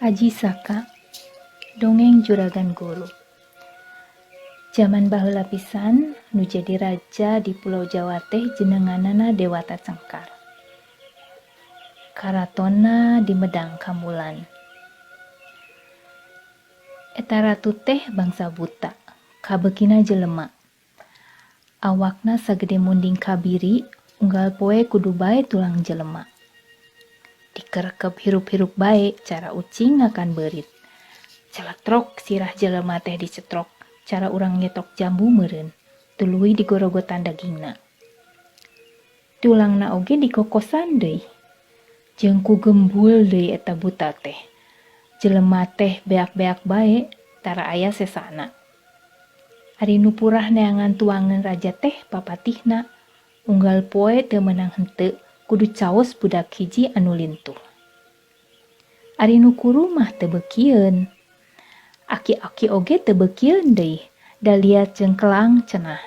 Aji Saka, Dongeng Juragan Guru. Jaman baheula pisan nu jadi raja di pulau Jawa teh jenenganana Dewata Cengkar. Karatonna di Medang Kamulan. Eta ratu teh bangsa buta, kabeukina jelema. Awakna sagede munding kabiri, unggal poe kudu bae tulang jelema. Dikerekep hirup-hirup bae cara ucing ngakan beurit. Celetrok sirah jelema teh dicetrok cara urang nyetrok jambu meureun, tuluy digorogotan dagingna. Tulangna oge dikokosan deui. Jeung ku gembul deui eta buta teh. Jelema teh beak-beak bae tara aya sesana. Ari nu purah neangan tuangan raja teh papatihna, unggal poe teu meunang henteu kudu caos budak hiji anu lintuh. Ari nu kuru mah teu beukieun. Aki-aki oge teu beukieun deui, da liat jeung kelang cenah.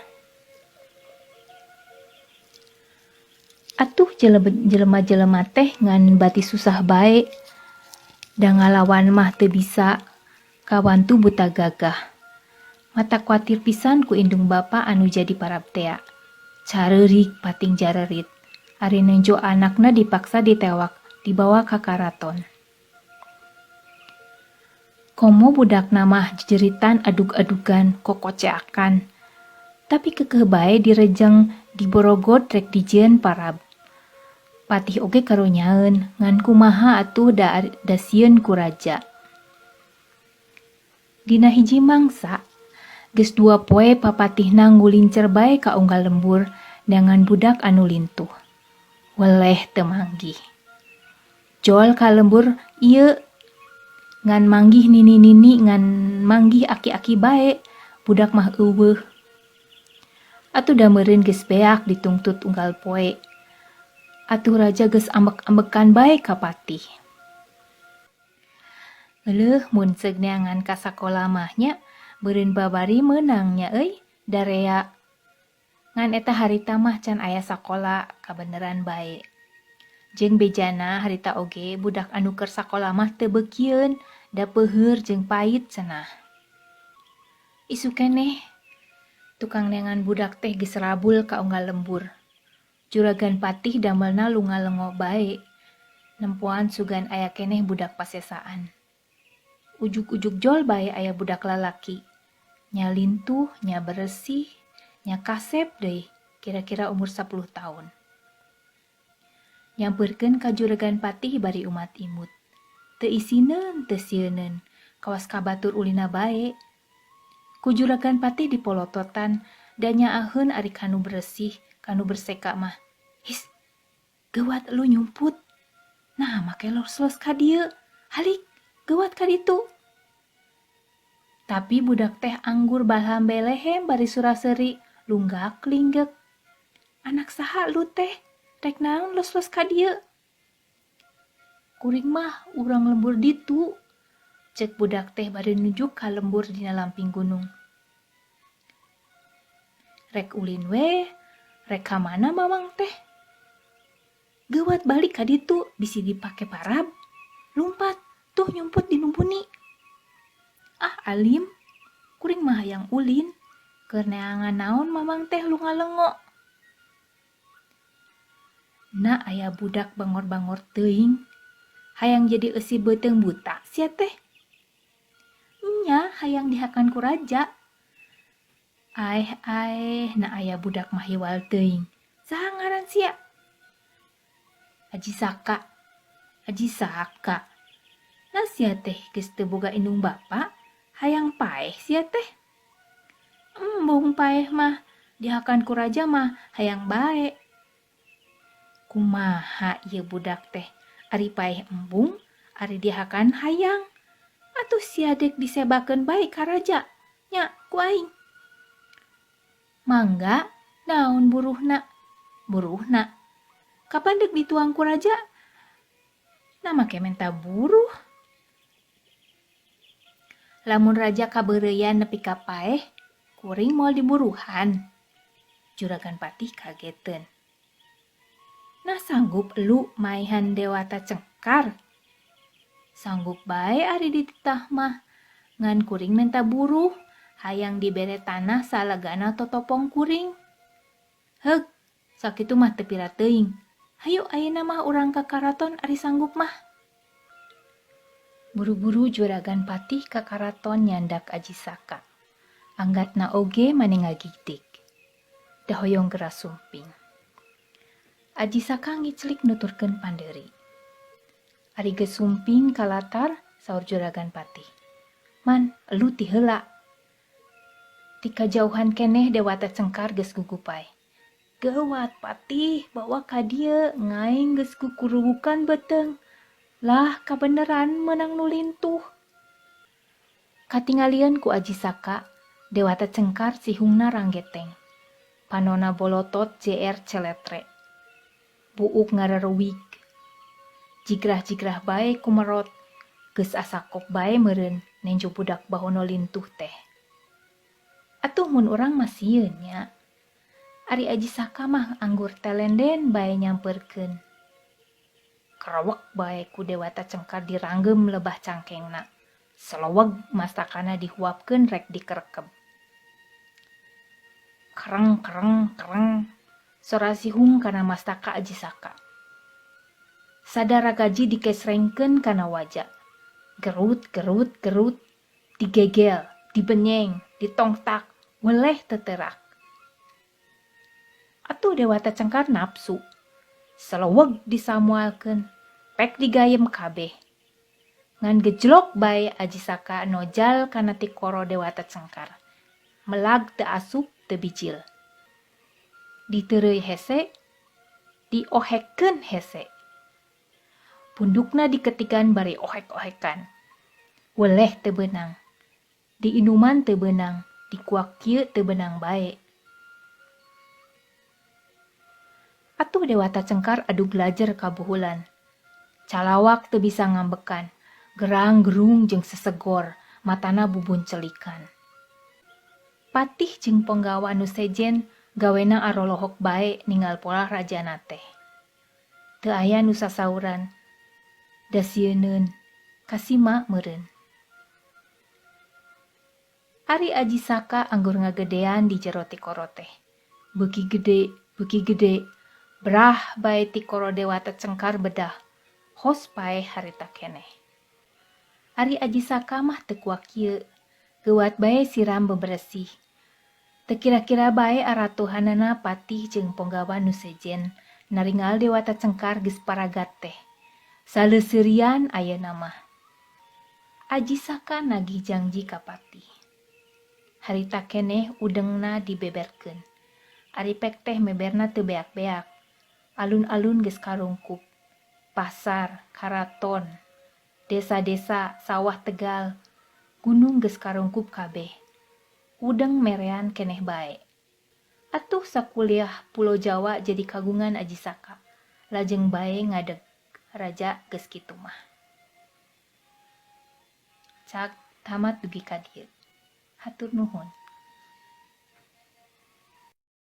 Atuh jelema-jelema teh ngan bati susah bae, da ngalawan mah teu bisa, kawantu buta gagah. Mata kuatir pisan ku indung bapa anu jadi parabtea. Careurik pating jarerit. Ari nenjo anakna dipaksa ditewak, dibawa ka karaton. Komo budakna mah jejeritan adug-adugan, kokoceakan. Tapi keukeuh bae direjeng, diborogot rek dijieun parab. Patih oge karunyaeun, ngan kumaha atuh da da sieun ku raja. Dina hiji mangsa, geus dua poe papatihna ngulincer bae ka unggal lembur neangan budak anu lintuh. Weleh teu manggih. Jol ka lembur ieu ngan manggih nini-nini ngan manggih aki-aki bae, budak mah euweuh. Atuh da meureun geus beak ditungtut unggal poe. Atuh raja geus ambek-ambekan bae ka patih. Euleuh mun ceuk neangan ka sakola mah nya, beureun babari meunang nya euy, darea. Ngan eta harita mah can aya sakola, kabeneran bae. Jeung bejana harita oge budak anu keur sakola mah teu beukieun, da peuheur jeung pait cenah. Isuk keneh, tukang neangan budak teh geus rabul ka unggal lembur. Juragan patih damelna lunga-lengo bae, nempoan sugan aya keneh budak pasesaan. Ujug-ujug jol bae aya budak lalaki. Nya lintuh, nya beresih, nya kasep deui, kira-kira umur 10 taun. Nyampeurkeun ka juragan patih bari umat-imut. Teu isineun, teu sieuneun, kawas ka batur ulina bae. Ku juragan patih dipolototan, da nyaaheun ari kanu beresih, kanu berseka mah. His, geuwat elu nyumput. Nah, make los-los ka dieu. Halik, geuwat ka ditu. Tapi budak teh anggur balham belehem bari sura-seuri, lunggak linggek. Anak saha lu teh? Rek naon los-los ka dieu? Kuring mah urang lembur ditu. Ceuk budak teh bari nunjuk ka lembur dina lamping gunung. Rek ulin we, rek ka mana mamang teh? Geuwat balik ka ditu bisi dipake parab. Lumpat, tuh nyumput di numpuni. Ah alim, kuring mah hayang ulin. Keur neangan naon mamang teh lunga-lengo. Na aya budak bangor-bangor teuing, hayang jadi eusi beuteung buta sia teh. Nya hayang dihakan ku raja. Aeh aeh na aya budak mah hiwal teuing. Saha ngaran sia? Aji Saka. Aji Saka. Na sia teh geus teu boga indung bapa, hayang paeh sia teh. Embung paeh mah, dihakan ku raja mah hayang bae. Kumaha ieu budak teh, ari paeh embung, ari dihakan hayang. Atuh sia dek disebakeun bae ka raja, nya ku aing. Mangga, naon buruhna? Buruhna. Kapan dek dituang ku raja? Nah make menta buruh. Lamun raja kabeureuyan nepi ka paeh, kuring moal diburuhan. Juragan Patih kageteun. Nah sanggup elu maehan Dewata Cengkar? Sanggup bae ari dititah mah, ngan kuring menta buruh, hayang dibere tanah salegana totopong kuring. Heug, sakitu mah teu pira teuing, hayu ayeuna mah urang ka karaton ari sanggup mah. Buru-buru Juragan Patih ka karaton nyandak Aji Saka. Anggatna oge mani ngagitig. Da hoyong gera sumping. Aji Saka ngiclik nuturkeun pandeuri. Ari geus sumping ka latar, saur Juragan Patih. Man, elu ti heula. Ti kajauhan keneh Dewata Cengkar geus gugupai. Gawat Patih, bawa ka dieu, ngaing geus kukurubukan beuteung. Lah, kabeneran meunang nu lintuh. Katingalieun ku Aji Saka, Dewata Cengkar sihungna ranggeteng. Panona bolotot JR celetre. Buuk ngareruwig. Jigrah-jigrah bae kumerot, geus asa kok bae meureun nenjo budak bahono lintuh teh. Atuh mun urang mah sieun nya. Ari Aji Saka mah anggur telenden bae nyampeurkeun. Kerewek bae ku Dewata Cengkar diranggeum lebah cangkengna. Seleweg mastakana dihuapkeun rek dikerekeb. Kereng kereng kereng, sora sihung kana mastaka Aji Saka. Sada ragaji dikesrengkeun kana waja. Gerut gerut gerut, digegel, dibenyeng, ditongtak, weleh teu teurak. Atuh Dewata Cengkar napsu. Seleweg disamualkeun, pek digayem kabeh. Ngan gejlok bae Aji Saka nojal kana tikoro Dewata Cengkar. Melag teu asup teu bijil. Diteureuy hese, diohekkeun hese. Pundukna diketikan bari ohek-ohekan. Weleh teu beunang. Diinuman teu beunang, dikuak kieu teu beunang bae. Atuh Dewata Cengkar adug lajer kabuhulan. Calawak teu bisa ngambekan, gerang-gerung jeung sesegor, matana bubuncelikan. Patih jeung ponggawa nu sejen gawena arolohok bae ningal polah rajana teh. Teu aya nu sasauran, da sieuneun, kasima meureun. Ari Aji Saka anggur ngagedean di jero tikoro teh. Beuki gede, beuki gede, brah bae tikoro Dewata Cengkar bedah, hos paeh harita keneh. Ari Aji Saka mah teu kuak kieu, geuwat bae siram beberesih. Teu kira-kira bae aratuhanana patih jeung ponggawa nu sejen naringal Dewata Cengkar geus paragat teh. Saleuseurian ayeuna mah. Aji Saka nagih jangji ka patih. Harita keneh udengna dibeberkeun. Ari pek teh meberna teu beak-beak. Alun-alun geus karungkup. Pasar, karaton, desa-desa, sawah tegal, gunung geus karungkup kabeh. Udeng merean keneh bae. Atuh sakuliah pulo Jawa jadi kagungan Aji Saka. Lajeng bae ngadeg raja geus kitu mah. Cak, tamat dugi ka dieu. Hatur nuhun.